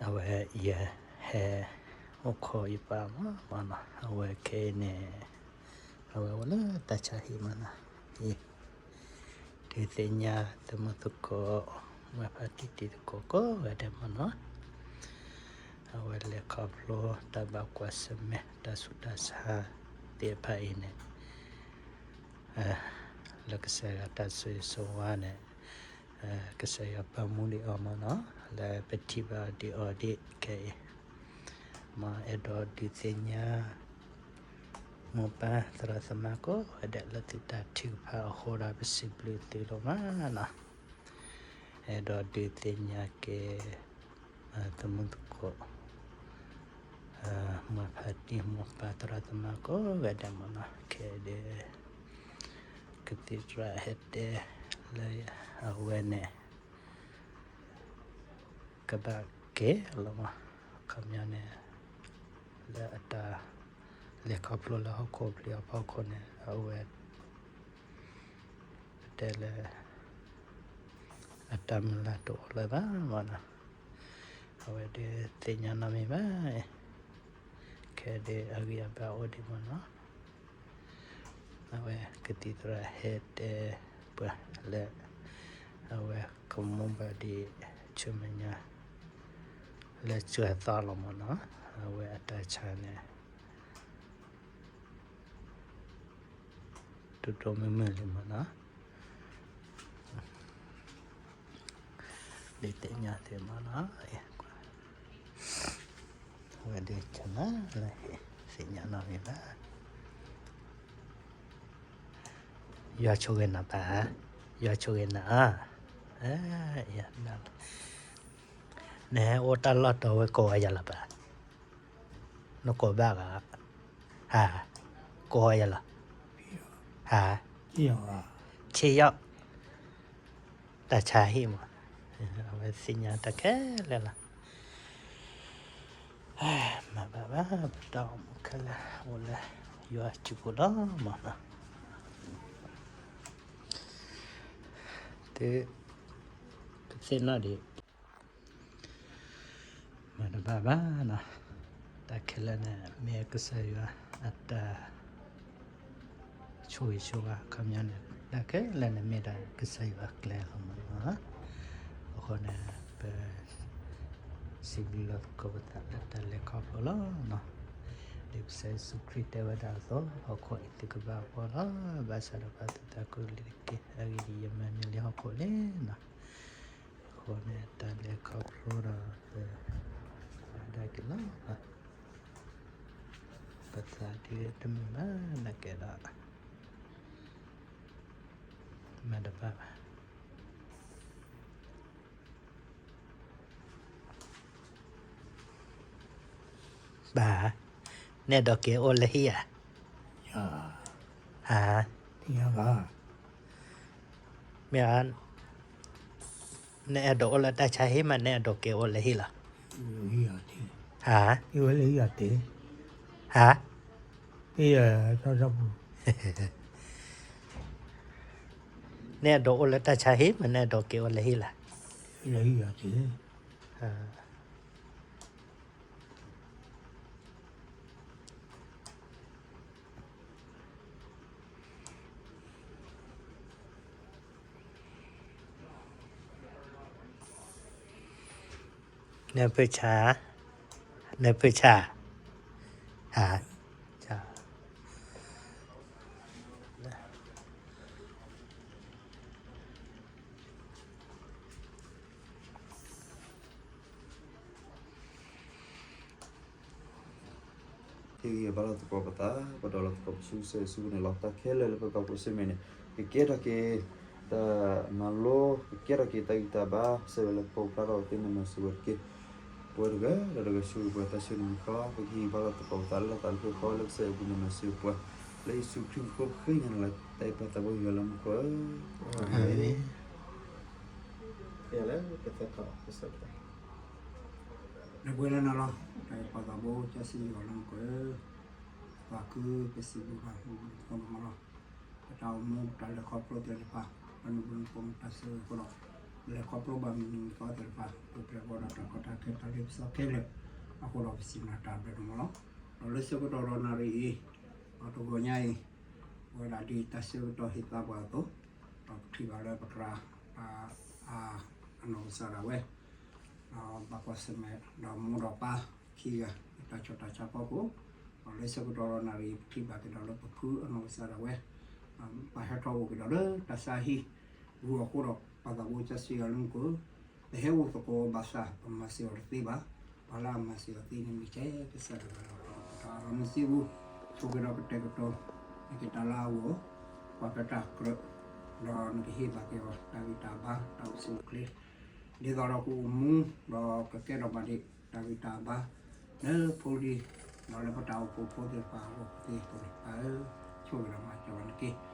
အဝဲယဟဲအိၣ်ခိးယပၢ်မးမးနီၤ, အဝဲခဲအံၤန့ၣ် အဝဲအိၣ်လၢတၢ်ဆါဟံၣ်မးနီၤ, အံၤ ဒုးသ့ၣ်ညါသမူသကိး မၤဖါတံၢ်တံၤသကိးကိးဂၤဒဲးမးနီၤ, အဝဲလဲၤခီဖျိတၢ်ဘၣ်ကွၢ်ဆၢၣ်မဲာ် တၢ်ဆူးတၢ်ဆါသ့ၣ်တဖၣ်အံၤန့ၣ် လၢကစၢ်ယွၤတၢ်ဆိၣ်ဂ့ၤဆိၣ်ဝါန့ၣ် ကစၢ်ယွၤပာ်မူဒံးအီၤမးနီၤ, လၢပထံၣ်ဘၣ်ဒံးအီၤဒံးခဲအံၤ, မ်အဲၣ်ဒိးဒုးသ့ၣ်ညါ မိၢ်ပၢ်သရၣ်သမါကိးဂၤဒဲးလၢသုတၢ်ထုကဖၣ်အဃိဒီး ပစံးဘျုးသုဒိၣ်မးနီၤ, အဲၣ်ဒိးဒုးသ့ၣ်ညါက့ၤ သမူသကိး မိၢ်ပၢ်တံၤမိၢ်ပၢ်သရၣ်သမါကိးဂၤဒဲးမးနီၤ, ခဲအံၤဒုး ကသံၣ်သရၣ်ဟဲတဲလၢအဝဲန့ၣ် ကဘၣ်က့ၤလီၤမး, ခီပညီန့ၣ် လၢအတၢ်လဲၤခီဖျိလၢဟီၣ်ခိၣ်ပျံၤအဖီခိၣ်န့ၣ် အဝဲ ပတဲလၢ အတၢ်မုၢ်လၢ်တအိၣ်လၢၤဘၣ်မးနီၤ, အဝဲဒုးသ့ၣ်ညါနီတမံၤဘၣ်, ခဲဒုးအဂံၢ်အဘါအိၣ်ဒံးမးနီၤ, အဝဲကသံၣ်သရၣ်ဟဲတဲပှၤလၢ အဝဲကမူဘၣ်ဒံးဆူမဲာ်ညါ လၢစှၤသီလီၤမးနီၤ, အဝဲအတၢ်ဆါန့ၣ် တိတိမုၢ်မုၢ်လံမးနီၤ, ဒုးသ့ၣ်ညါသ့မးနီၤ, ဝဲဒုးဆနၢ်လၢ သ့ၣ်ညါနီတမံၤဘၣ်, ယွၤဆိၣ်ဂ့ၤနၤပၢ်, ယွၤဆိၣ်ဂ့ၤနၤအါ, နဟဲအိၣ်တၢ်လီၢ်တီၤဝဲကိးဂၤယၤလီၤပၢ်, နကိးဘၣ်ဂၤ, ဟါ, ကိးဂၤယၤလီၤ, ဟါ, ဆ့ယီၣ် တၢ်ဆါဟံၣ်မး, အဝဲသ့ၣ်ညါတၢ်ခဲလၢာ်လီၤ, မၤဘၣ်ဘၣ် ပတၢ်အိၣ်မူခဲလၢာ် အိၣ်လၢယွၤစုပူၤလီၤမးနီၤ, သု ကသ့ၣ်နီၣ်ဒံး မၤတဘၣ်ဘၣ်နီၤ, တၢ်ခဲလၢာ်န့ၣ် မ့ၢ်ကစၢ်ယွၤအတၢ် ဆိၣ်ဂ့ၤဆိၣ်ဝါ ခီပညီန့ၣ် တၢ်ခဲလၢာ်န့ၣ် မ့ၢ်ဒၣ်ကစၢ်ယွၤအကျဲလီၤမးနီၤ, အဃိန့ၣ် ပ စံးဘျုးလီၤသကိးပသးလၢတၢ်လဲၤခီဖျိလီၤနီၤ, ဒ်ကစၢ်ယ့ၣ်ၡူးခရံာ်တဲဝဲဒၣ်အသိး ဟီၣ်ခိၣ်အံၤသုကဘၣ်အဘီလီၤ, ဘၣ်ဆၣ်ဒီးပာ်သုသးခုလၢက့ၤ အဂ့ၢ်ဒ်အံၤ ယမၤနၢၤလံဟီၣ်ခိၣ်န့ၣ်နီၤ, အဃိန့ၣ် တၢ်လဲၤခီဖျိဒီး ပ ဒၣ်က့ၤလီၤ, ပသးဒုးတမုာ်ဘၣ်နာ်က့ဒီး မၤတဘၣ်ဘၣ် ဘၣ်, နအဲၣ်ဒိးက့ၤအိၣ်လၢဟံၣ်ဧါ, ဟါ, မ့ၢ်ဧါ, နအဲၣ်ဒိးအိၣ်လၢတၢ်ဆါဟံၣ်မး နအဲၣ်ဒိးက့ၤအိၣ်လၢဟံၣ်လီၤ, ဟါ, ဟါ, နအဲၣ်ဒိးအိၣ်လၢတၢ်ဆါဟံၣ်မး နအဲၣ်ဒိးက့ၤအိၣ်လၢဟံၣ်လီၤ, ဟါ နဖုဆါ, နဖုဆါ, ဟါ, ဆါ ဟ့ၣ်ဂံၢ်ဘါလီၤသကိးပသး ပဒီးလီၤသကိးပဆူကစၢ်ယ့ၣ်ၡူးန့ၣ်လီၤ. တၢ်ခဲလၢာ်လၢပဘၣ်ကွၢ်ဆၢၣ်မဲာ်န့ၣ် ကကဲထီၣ်က့ၤ တၢ်မၤလိ ကကဲထီၣ်က့ၤတၢ်ဂံၢ်တၢ်ဘါ ကစၢ်ယွၤလၢပပူၤဖျါထီၣ် သုနမၤစၢၤဝဲတက့ၢ်. ပဝဲတဂၤဒီးတဂၤဆူပှၤသးဆူနမံၤဃီ ပကဟ့ၣ်ဂံၢ်ဘါလီၤသကိးပသးလၢတၢ်သးလၢဖုၣ်ဃီလၢကစၢ်ယွၤအပူၤန့ၣ်မၤစၢၤပှၤ လၢယ့ၣ်ၡူးခရံာ်အဃိပဃ့ကညးနၤလၢတၢ်အဲၣ်ပှၤသးဘိယွၤလၢမူခိၣ်ဧၢ, အၤမ့ၣ်. လၢပှဲၤလၢနၤလီၤ တၢ်အဲၣ်ပှၤသးဘိ ကစၢ်ယွၤလၢမူခိၣ်ဧၢ, ပှၤကုပစံးဘျုးဘၣ် မူခိၣ်သီမးလီၤ. ပတၢ်အိၣ်မူတၢ်လဲၤခီဖျိသ့ၣ်တဖၣ် ပနုၤပနုၤဖိမတၤစၢၤအဃိဒီး လဲၤခီဖျိဘၣ်မုၢ်နံၤမုၢ်သီသ့ၣ်တဖၣ် ပူၤဖျဲးဃီဒီးတၢ်ကီတၢ်ခဲတၢ်လ့ပစီခဲလၢာ်အဃိဒီး ပစံးဘျုးတၢ်ဘျုးဒိၣ်မးလီၤ. ဒီးလၢဆၢကတီၢ်ဒီးနၣ်ရံၣ်အံၤ ဒီးတဂီၤညါအံၤ ပဝဲဒၣ်ဒ်တၢ်ဆၢကတီၢ်ဟ့ၣ်သါပှၤအသိး ဒီးပထံၣ်ဘၣ်လၢပသရၣ် အနီၢ်ကစၢ်ဒၣ်ဝဲ ဒီးဘၣ်ကွၢ်ဆၢၣ်မဲာ် ဒီးမိၢ်ဒီးပၢ်ခံဂၤ တၢ်ဆူးတၢ်ဆါအဖီခိၣ်, ဒီးလၢဆၢကတီၢ်ဒီးနၣ်ရံၣ်အံၤ ပထံၣ်ဘၣ်က့ၤဒီးလၢပဖုအနီၢ်ကစၢ်ဒၣ်ဝဲ ပၢ်ဟဲထီၣ်အိၣ်က့ၤဒီးလၢတၢ်ဆါဟံၣ်ပူၤအဃိဒီး ပၢ်သးဘိကစၢ်စံးအီၤလၢမူခိၣ် ပဟဲအိၣ်သကိးဘၣ်ဆၣ် ပမၤစၢၤအီၤတသ့ဘၣ်. ပှၤလၢအမၤစၢၤအီၤသ့န့ၣ်မ့ၢ်ထဲကစၢ်တဂၤလီၤ. ဒီးပတၢ်အလီၢ်မ့ၢ်စံးပူၤ ဆိၣ်ဂ့ၤဒီးကတဲာ်ကတီၤ နက့ၤတၢ်လၢအဂီၢ် ကွၢ်ဖဲတၢ်ကြၢး ဒီးနကဟ့ၣ်ဘၣ်က့ၤအီၤ တၢ်ဂံၢ်တၢ်ဘါ တၢ်အိၣ်ဆူၣ်အိၣ်ချ့ ဒ်သိးဒီးကအိၣ်မူ ဒီးကကဲထီၣ်ဘၣ်ဒံး တၢ်ဂံၢ်တၢ်ဘါ လၢဖိလံၤ ဒီးလၢပတၢ်အိၣ်ဖှိၣ်ဖိသ့ၣ်တဖၣ်အဂီၢ်သ့ၣ်အသိးန့ၣ် ပၢ်ဧၢ, ဆိၣ်ဂ့ၤဒီးမၤစၢၤဘၣ်နက့ၤ.